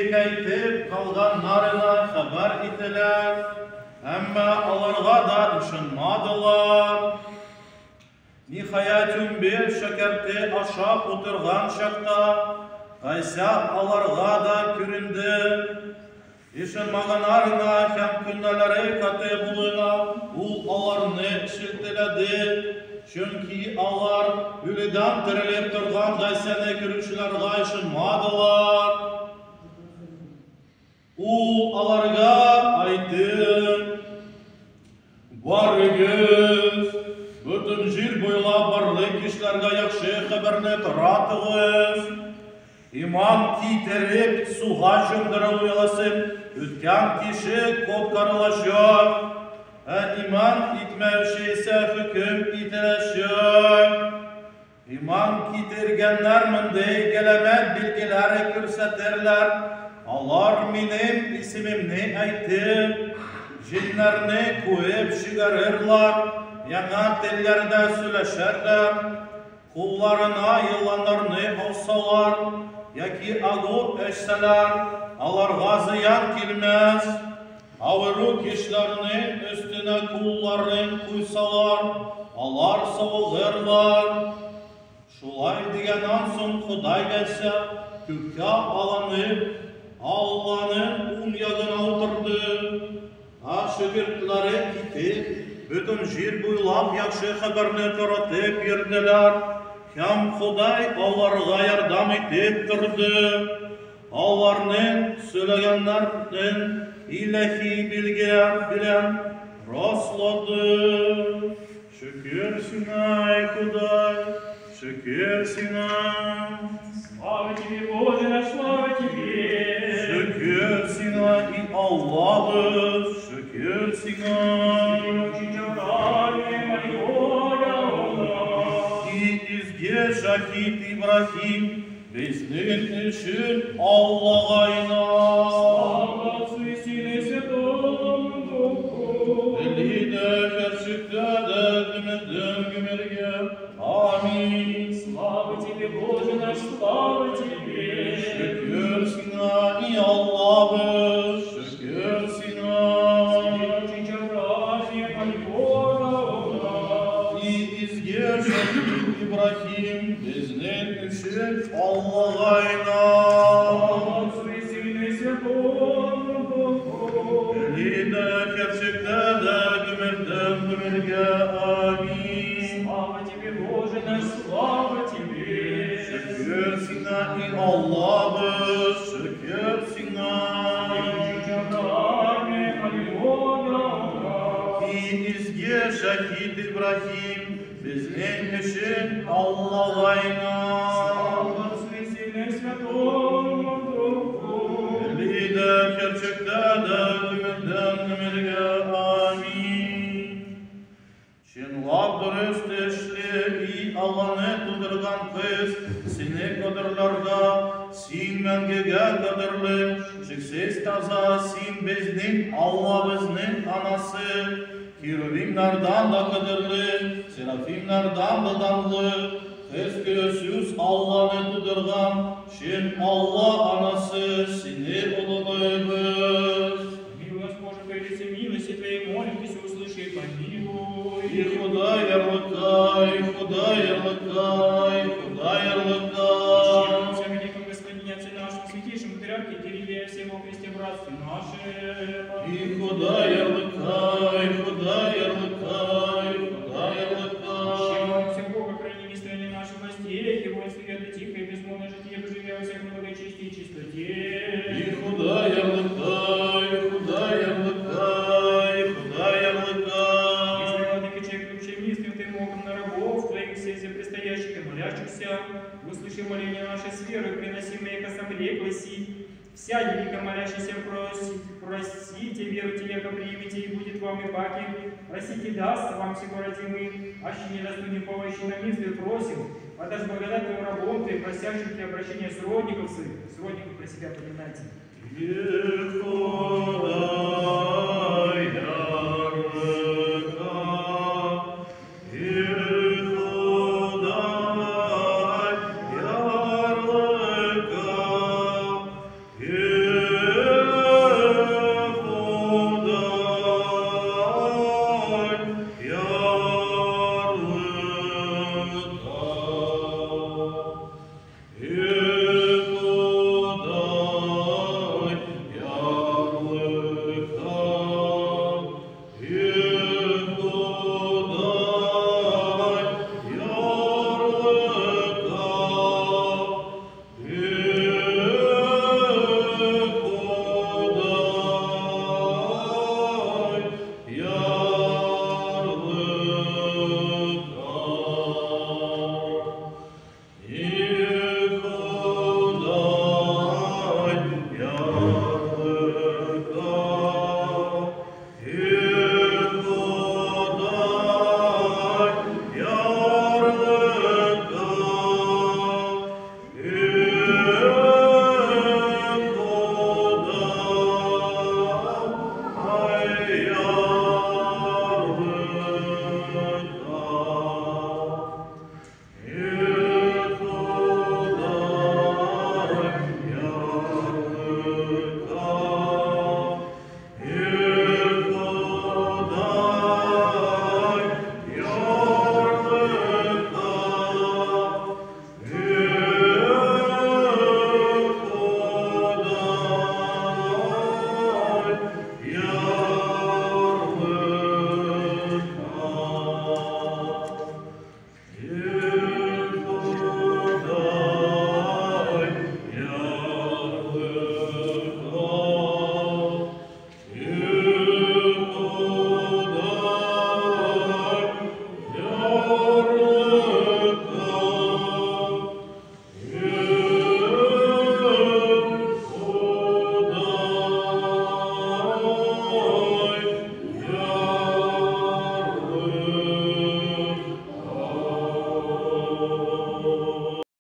Әйтеп, калганнарына хәбәр ителәр, әмма аларга да ышанмадылар. Ниһаять, 11 шәкерте ашап утырган чакта, Гайсә аларга да күренде. Ышанмаганнарына һәм күңелләре каты булуына ул аларны шелтәләде. Чөнки алар үледән терелеп торган Гайсәне күрүчеләргә ышанмадылар. Ул аларга әйтте: Барыгыз, бөтен җир буйлап барлык кешеләргә яхшы хәбәрне таратыгыз. Иман китереп, суга чумдырылу йоласын үткән кеше коткарылачак, ә иман итмәүче исә хөкем ителәчәк. Иман китергәннәр мондый галәмәт билгеләре күрсәтерләр. Алар минем исемемне әйтеп, җиннәрне куып чыгарырлар, яңа телләрдә сөйләшерләр, кулларына еланнарны алсалар яки агу эчсәләр, аларга зыян килмәс. Авыру кешеләрнең өстенә кулларын куйсалар, алар савыгырлар. Шулай дигәннән соң Ходай Гайсә күккә алынып, Алланың уң ягына утырды. Ә шәкертләре китеп, бөтен җир буйлап яхшы хәбәрне таратып йөрделәр. Һәм Ходай аларга ярдәм итеп торды. Аларның сөйләгәннәрен илаһи билгеләр белән раслады. Шөкер сиңа, ай Ходай, шөкер сиңа. Слава тебе, Боже наш, слава тебе. Шөкер сиңа, и Аллабыз, шөкер сиңа. И изге шәһит Ибраһим, безнең өчен Аллага инан. Слава Отцу и Сыну и Святому Духу. Әле дә, киләчәктә дә, гомердән гомергә. Амин. Слава тебе, Боже наш, слава тебе. Шөкер сиңа, и Аллабыз, шөкер сиңа. И изге шәһит Ибраһим, безнең өчен Аллага инан. Слава Отцу и Сыну и Святому Духу. Әле дә, киләчәктә дә, гомердән гомергә. Амин. Слава тебе, Боже наш, слава тебе. Шөкер сиңа, и Аллабыз, шөкер сиңа. И изге шәһит Ибраһим, безнең өчен Аллага инан. Слава Отцу и Сыну и Святому Духу. Әле дә, киләчәктә дә, гомердән гомергә. Амин. Чынлап дөрес төшле и Алланы тудырган кыз, сине кадерләргә, син мәңгегә кадерле, чиксез таза, син безнең Аллабызның анасы, херувимнардан да кадерле, серафимнардан да данлы, кыз көзсез Алланы тудырган, чын Алла анасы, сине олылыйбыз. Помилуй нас, Боже, по велице милости Твоей, молимся, услыши и помилуй. И Ходай ярлыкай, Ходай ярлыкай, Ходай ярлыкай. Молимся о великом Господине Отце нашем, святейшем Патриархе Кирилле, всем во Христе братстве нашем. И Ходай ярлыкай, Ходай ярлыкай, Ходай ярлыкай. Молимся Бога, храни в стране нашей властей, и воинстве веры тихо и безмолвное житие, поживя во всяком благочестии и чистоте. И Ходай ярлыкай, Ходай ярлыкай, Ходай ярлыкай. Если владыка человек вообще милостив ты Богом на рабов твоих всех предстоящих и молящихся, услыши моление нашей с верой, приносимое к ассамблее гласи. Вся велико молящаяся просите, веруйте, яко примите, и будет вам и паки. Просите, дастся вам всего родимый, аще недостойный помощи на милость просим, подашь благодать твоим рабом, ты просящим тебе обращение сродников своих, сродников про себя поминайте. Ехо.